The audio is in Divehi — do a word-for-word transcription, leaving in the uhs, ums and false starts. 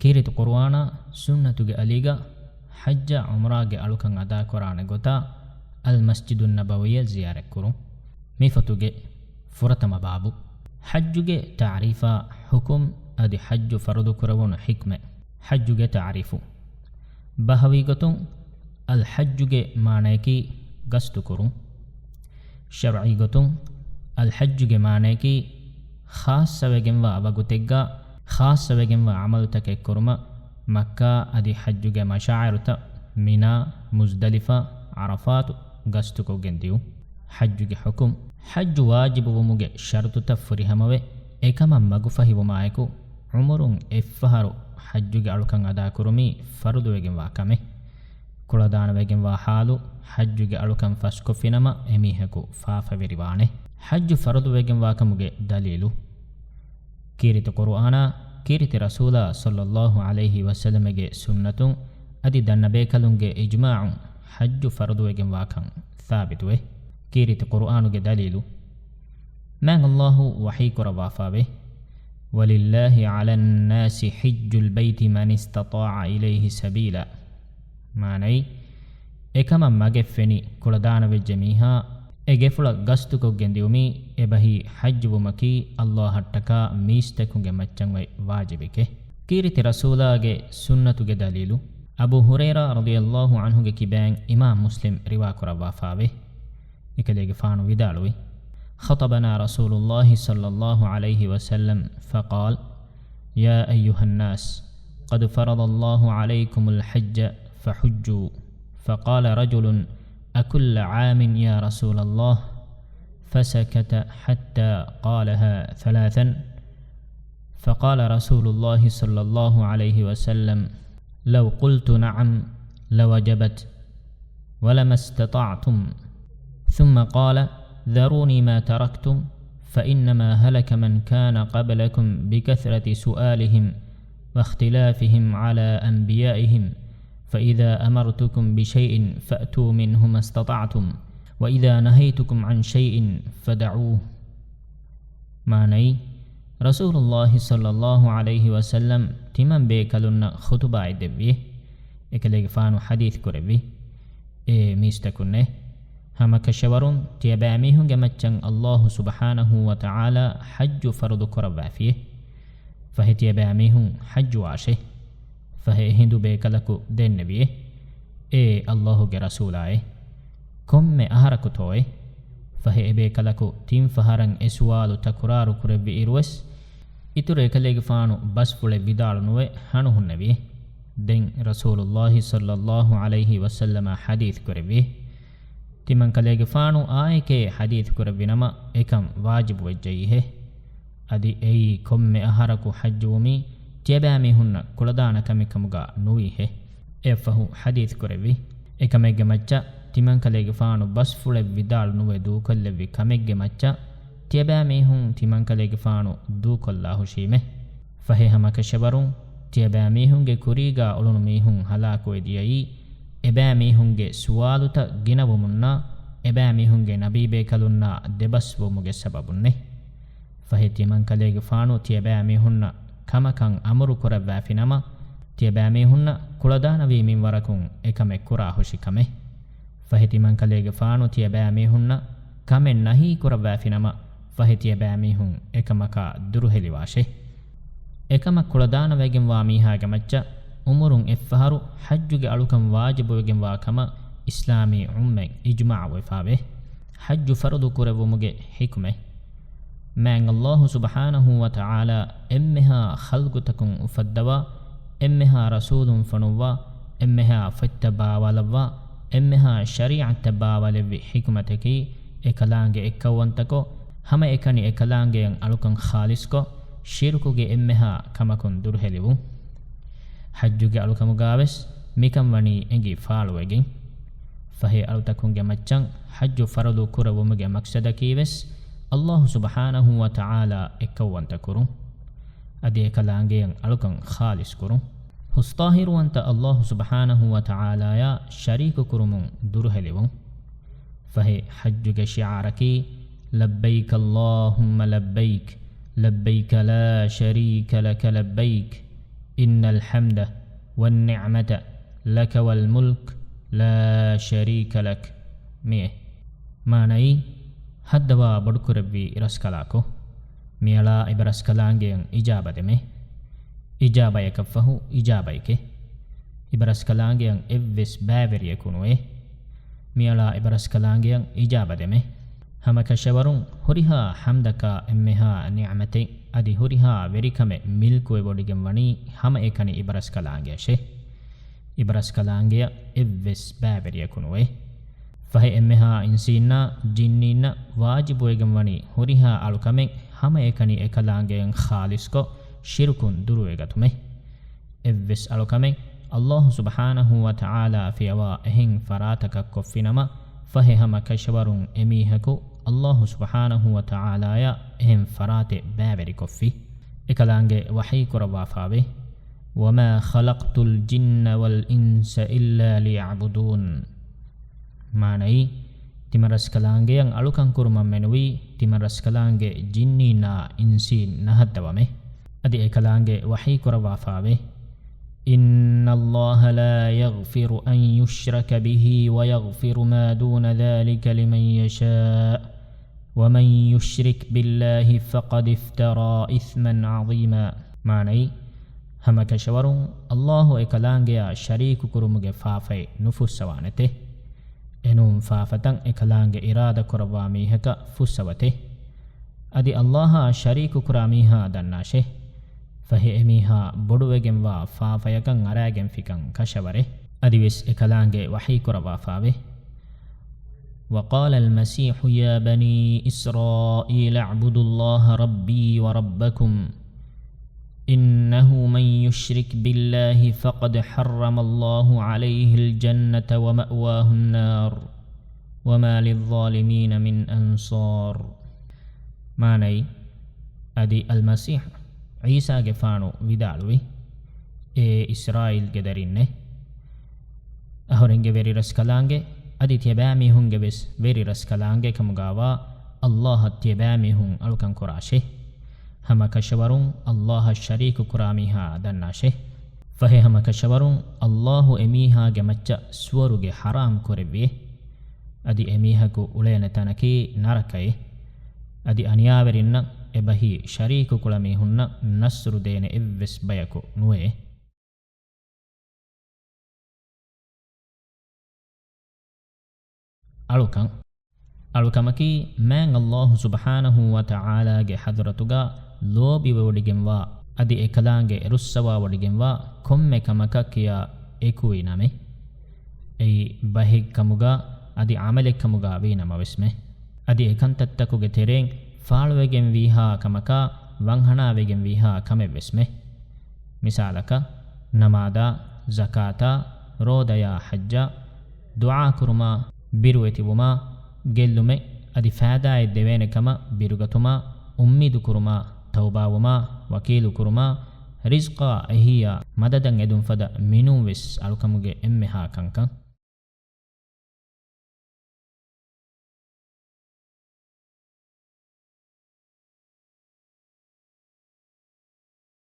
ކީރިތި ޤުރުއާނާ ސުންނަތުގެ އަލީގަ ޙައްޖާ ޢުމްރާގެ އަޅުކަން އަދާކުރާނެ ގޮތާ އަލްމަސްޖިދުއްނަބަވީއަށް ޒިޔާރަތްކުރުން. މި ފޮތުގެ ފުރަތަމަ ބާބު. ޙައްޖުގެ ތަޢުރީފާ ޙުކުމް އަދި ޙައްޖު ފަރުޟު ކުރެވުނު ޙިކްމަތް. ޙައްޖުގެ ތަޢުރީފު. ބަހަވީ ގޮތުން، އަލްޙައްޖުގެ މާނަޔަކީ ގަސްތުކުރުން. ޝަރުޢީ ގޮތުން، އަލްޙައްޖުގެ މާނަޔަކީ ޚާއްޞަވެގެންވާ ވަގުތެއްގަ ޚާއްޞަވެގެންވާ ޢަމަލުތަކެއް ކުރުމަށް މައްކާ އަދި ޙައްޖުގެ މަޝާޢިރުތައް މިނާ، މުޒްދަލިފާ، ޢަރަފާތު ގަސްތުކޮށްގެން ދިއުން. ޙައްޖުގެ ޙުކުމް. ޙައްޖު ވާޖިބުވުމުގެ ޝަރުޠުތައް ފުރިހަމަވެ، އެކަމަށް މަގުފަހިވުމާއެކު، ޢުމުރުން އެއްފަހަރު ޙައްޖުގެ އަޅުކަން އަދާކުރުމީ ފަރުޟުވެގެންވާ ކަމެއް. ކުޅަދާނަވެގެންވާ ޙާލު، ޙައްޖުގެ އަޅުކަން ފަސްކޮށްފިނަމަ، އެމީހަކު ފާފަވެރިވާނެ. ޙައްޖު ފަރުޟުވެގެންވާކަމުގެ ދަލީލު. ކީރިތި ޤުރުއާނާ، ކީރިތި ރަސޫލާ ޞައްލައްލާހު ޢަލައިހި ވަސައްލަމަގެ ސުންނަތުން އަދި ދަންނަބޭކަލުންގެ އިޖްމާޢުން ޙައްޖު ފަރުޟުވެގެންވާކަން ސާބިތުވޭ. ކީރިތި ޤުރުއާނުގެ ދަލީލު. މާތް ﷲ ވަޙީ ކުރައްވާފާވޭ، وَلِلَّهِ عَلَى النَّاسِ حِجُّ الْبَيْتِ مَنِ اسْتَطَاعَ إِلَيْهِ سَبِيلًا. މާނައީ، އެކަމަށް މަގެއް ފެނި ކުޅަދާނަވެއްޖެ މީހާ، އެ ގެފުޅަށް ގަސްތުކޮށްގެން ދިއުމީ، އެބަހީ ޙައްޖުވުމަކީ ﷲ އަށްޓަކާ މީސްތަކުންގެ މައްޗަށް އޮތް ވާޖިބެކޭ. ކީރިތި ރަސޫލާގެ ސުންނަތުގެ ދަލީލު. އަބޫ ހުރައިރާ ރަޟިޔަﷲ ޢަންހުގެ ކިބައިން އިމާމް މުސްލިމް ރިވާކުރައްވާފާވޭ. އެކަލޭގެފާނު ވިދާޅުވި، خطبنا رسول الله صلى الله عليه وسلم فقال، يا أيها الناس، قد فرض الله عليكم الحج فحجوا. فقال رجل، أكل عام يا رسول الله؟ فسكت حتى قالها ثلاثا. فقال رسول الله صلى الله عليه وسلم، لو قلت نعم لوجبت ولما استطعتم. ثم قال، ذروني ما تركتم، فإنما هلك من كان قبلكم بكثرة سؤالهم واختلافهم على أنبيائهم، فإذا أمرتكم بشيء فأتوا منه ما استطعتم، وإذا نهيتكم عن شيء فدعوه. މާނައީ، ރަސޫލުﷲ ޞައްލައްލާހު ޢަލައިހި ވަސައްލަމް ތިމަން ބޭކަލުންނަށް ޚުތުބާއެއް ދެއްވި. އެކަލޭގެފާނު ޙަދީޘް ކުރެއްވި، އޭ މީސްތަކުންނޭ! ހަމަކަށަވަރުން ތިޔަބައިމީހުންގެ މައްޗަށް ﷲ ސުބްޙާނަހޫ ވަތަޢާލާ ޙައްޖު ފަރުޟު ކުރައްވާފިއޭ. ފަހެ ތިޔަބައިމީހުން ޙައްޖުވާށޭ. ފަހެ އެހިނދު ބޭކަލަކު ދެންނެވިއޭ، އޭ ﷲ ގެ ރަސޫލާއޭ! ކޮންމެ އަހަރަކުތޯއޭ؟ ފަހެ އެބޭކަލަކު ތިން ފަހަރަށް އެ ސުވާލު ތަކުރާރު ކުރެއްވި އިރުވެސް، އިތުރު އެކަލޭގެފާނު ބަސްފުޅެއް ވިދާޅުނުވެ ހަނު ހުންނެވިއޭ. ދެން ރަސޫލުﷲ ޞައްލައްލާހު ޢަލައިހި ވަސައްލަމަ ޙަދީޘް ކުރެއްވި، ތިމަން ކަލޭގެފާނު އާއެކޭ ޙަދީޘް ކުރެއްވި ނަމަ، އެކަން ވާޖިބުވެއްޖައީހޭ. އަދި އެއީ ކޮންމެ އަހަރަކު ޙައްޖުވުމީ ތިޔަބައިމީހުންނަށް ކުޅަދާނަ ކަމެއް ކަމުގަ ނުވީހޭ. އެއަށްފަހު ޙަދީޘް ކުރެއްވި، އެކަމެއްގެ މައްޗަށް ތިމަން ކަލޭގެފާނު ބަސްފުޅެއް ވިދާޅު ނުވެ ދޫކޮށްލެއްވި ކަމެއްގެ މައްޗަށް ތިޔަބައިމީހުން ތިމަން ކަލޭގެފާނު ދޫކޮށްލާ ހުށީމޭ. ފަހެ ހަމަކަށަވަރުން ތިޔަބައިމީހުންގެ ކުރީގާ އުޅުނު މީހުން ހަލާކުވެ ދިޔައީ، އެބައިމީހުންގެ ސުވާލުތައް ގިނަވުމުންނާ، އެބައިމީހުންގެ ނަބީބޭކަލުންނާ ދެބަސްވުމުގެ ސަބަބުންނޭ. ފަހެ ތިމަން ކަލޭގެފާނު ތިޔަބައިމީހުންނަށް ކަމަކަށް އަމުރު ކުރައްވާފިނަމަ، ތިޔަބައިމީހުންނަށް ކުޅަދާނަވީ މިންވަރަކުން އެކަމެއް ކުރާހުށި ކަމެއް. ފަހެ ތިމަން ކަލޭގެފާނު ތިޔަބައިމީހުންނަށް ކަމެއް ނަހީ ކުރައްވާފިނަމަ، ފަހެ ތިޔަބައިމީހުން އެކަމަކާ ދުރުހެލިވާށޭ. އެކަމަށް ކުޅަދާނަވެގެންވާ މީހާގެ މައްޗަށް އުމުރުން އެއްފަހަރު ޙައްޖުގެ އަޅުކަން ވާޖިބުވެގެންވާ ކަމަށް އިސްލާމީ އުއްމަތް އިޖްމާޢުވެފާވޭ. ޙައްޖު ފަރުޟު ކުރެއްވުމުގެ ޙިކުމަތް. މާތް ﷲ ސުބްޙާނަހޫ ވަތަޢާލާ އެންމެހާ ޚަލްޤުތަކުން އުފައްދަވާ، އެންމެހާ ރަސޫލުން ފޮނުއްވާ، އެންމެހާ ފޮތްތައް ބާވާލައްވާ، އެންމެހާ ޝަރީޢަތްތައް ބާވާލެއްވި ޙިކުމަތަކީ، އެކަލާނގެ އެއްކައުވަންތަކޮށް، ހަމައެކަނި އެކަލާނގެއަށް އަޅުކަން ޚާލިޞްކޮށް، ޝިރުކުގެ އެންމެހާ ކަމަކުން ދުރުހެލިވުން. ޙައްޖުގެ އަޅުކަމުގާވެސް މިކަން ވަނީ އެނގި ފާޅުވެގެން. ފަހެ އަޅުތަކުންގެ މައްޗަށް ޙައްޖު ފަރުޟު ކުރެއްވުމުގެ މަޤްޞަދަކީވެސް، ﷲ ސުބްޙާނަހޫ ވަތަޢާލާ އެއްކައުވަންތަ ކުރުން. އަދި އެކަލާނގެއަށް އަޅުކަން ޚާލިޞް ކުރުން. ހުސްޠާހިރުވަންތަ ﷲ ސުބްޙާނަހޫ ވަތަޢާލާޔާ ޝަރީކު ކުރުމުން ދުރުހެލިވުން. ފަހެ ޙައްޖުގެ ޝިޢާރަކީ، لبيك اللهم لبيك، لبيك لا شريك لك لبيك، إن الحمد والنعمة لك والملك لا شريك لك. މިއޭ މާނައީ، ހައްދަވާ ބޮޑުކުރެއްވި ރަސްކަލާކޮ، މިއަޅާ އެބަރަސްކަލާނގެއަށް އިޖާބަ ދެމޭ. އިޖާބަޔަކަށްފަހު އިޖާބައެކޭ. އެބަރަސްކަލާނގެއަށް އެއްވެސް ބައިވެރިޔަކު ނުވޭ. މިއަޅާ އެބަރަސްކަލާނގެއަށް އިޖާބަ ދެމޭ. ހަމަކަށަވަރުން ހުރިހާ ޙަމްދަކާ އެންމެހާ ނިޢުމަތެއް އަދި ހުރިހާ ވެރިކަމެއް މިލްކުވެވޮޑިގެންވަނީ ހަމައެކަނި އިބަރަސްކަލާނގެއަށޭ. އިބަރަސްކަލާނގެއަށް އެއްވެސް ބައިވެރިޔަކު ނުވޭ. ފަހެ އެންމެހާ އިންސީންނާ ޖިންނީންނަށް ވާޖިބުވެގެންވަނީ ހުރިހާ އަޅުކަމެއް ހަމައެކަނި އެކަލާނގެއަށް ޚާލިޞްކޮށް، ޝިރުކުން ދުރުވެގަތުމޭ. އެއްވެސް އަޅުކަމެއް ﷲ ސުބްޙާނަހޫ ވަތަޢާލާ ފިޔަވާ އެހެން ފަރާތަކަށް ކޮށްފިނަމަ، ފަހެ ހަމަ ކަށަވަރުން އެމީހަކު ﷲ ސުބްޙާނަހޫ ވަތަޢާލާޔާ އެހެން ފަރާތެއް ބައިވެރިކޮށްފި. އެކަލާނގެ ވަޙީ ކުރައްވާފާވޭ، وما خلقت الجن والإنس إلا ليعبدون. މާނައީ، ތިމަރަސްކަލާނގެއަށް އަޅުކަން ކުރުމަށް މެނުވީ، ތިމަރަސްކަލާނގެ ޖިންނީންނާ އިންސީން ނަހައްދަވަމޭ. އަދި އެކަލާނގެ ވަޙީ ކުރައްވާފާވޭ، إن الله لا يغفر أن يشرك به ويغفر ما دون ذلك لمن يشاء ومن يشرك بالله فقد افترى إثما عظيما. މާނައީ، ހަމަކަށަވަރުން ﷲ އެކަލާނގެއާ ޝަރީކު ކުރުމުގެ ފާފައެއް ނުފުއްސަވާނެތެ. އެނޫން ފާފަތައް އެކަލާނގެ އިރާދަ ކުރައްވާ މީހަކަށް ފުއްސަވަތެ. އަދި ﷲއާ ޝަރީކު ކުރާ މީހާ ދަންނާށޭ. ފަހެ އެމީހާ ބޮޑުވެގެންވާ ފާފަޔަކަށް އަރާގެންފިކަން ކަށަވަރޭ. އަދިވެސް އެކަލާނގެ ވަޙީ ކުރައްވާފާވޭ، وقال المسيح يا بني إسرائيل اعبدوا الله ربي وربكم إنه من يشرك بالله فقد حرم الله عليه الجنة ومأواه النار وما للظالمين من أنصار. މާނައީ، އަދި އަލްމަސީޙް ޢީސާގެފާނު ވިދާޅުވި، އޭ އިސްރާއީލްގެ ދަރިންނޭ! އަހުރެންގެ ވެރިރަސްކަލާނގެ އަދި ތިޔަބައިމީހުންގެ ވެސް ވެރިރަސްކަލާނގެ ކަމުގާވާ ﷲ އަށް ތިޔަބައިމީހުން އަޅުކަން ކުރާށޭ. ހަމަކަށަވަރުން ﷲ އަށް ޝަރީކު ކުރާ މީހާ ދަންނާށޭ. ފަހެ ހަމަކަށަވަރުން ﷲ އެމީހާގެ މައްޗަށް ސުވަރުގެ ޙަރާމް ކުރެއްވިއޭ. އަދި އެމީހަކު އުޅޭނެ ތަނަކީ ނަރަކައޭ. އަދި އަނިޔާވެރިންނަށް އެބަހީ ޝަރީކު ކުޅަމީހުންނަށް ނަޞްރު ދޭނެ އެއްވެސް ބަޔަކު ނުވޭ. އަޅުކަން. އަޅުކަމަކީ، މާތް ﷲ ސުބްޙާނަހޫ ވަތަޢާލާގެ ޙަޟްރަތުގަ ލޯބިވެވޮޑިގެންވާ، އަދި އެކަލާނގެ ރުއްސަވާވޮޑިގެންވާ ކޮންމެ ކަމަކަށް ކިޔާ އެކުވި ނަމެއް. އެއީ ބަހެއްކަމުގަ އަދި ޢަމަލެއްކަމުގަ ވީނަމަވެސްމެ. އަދި އެކަންތައްތަކުގެ ތެރެއިން ފާޅުވެގެންވީހާ ކަމަކާ ވަންހަނާވެގެންވީހާ ކަމެއްވެސްމެ. މިސާލަކަށް، ނަމާދާ، ޒަކާތާ، ރޯދަޔާ، ޙައްޖާ، ދުޢާކުރުމާ، ބިރުވެތިވުމާ، ގެއްލުމެއް އަދި ފައިދާއެއް ދެވޭނެ ކަމަށް ބިރުގަތުމާ، އުއްމީދުކުރުމާ، ތައުބާވުމާ، ވަކީލުކުރުމާ، ރިޒްޤާ އެހީއާ މަދަދަށް އެދުން ފަދަ މިނޫންވެސް އަޅުކަމުގެ އެންމެހާ ކަންކަން.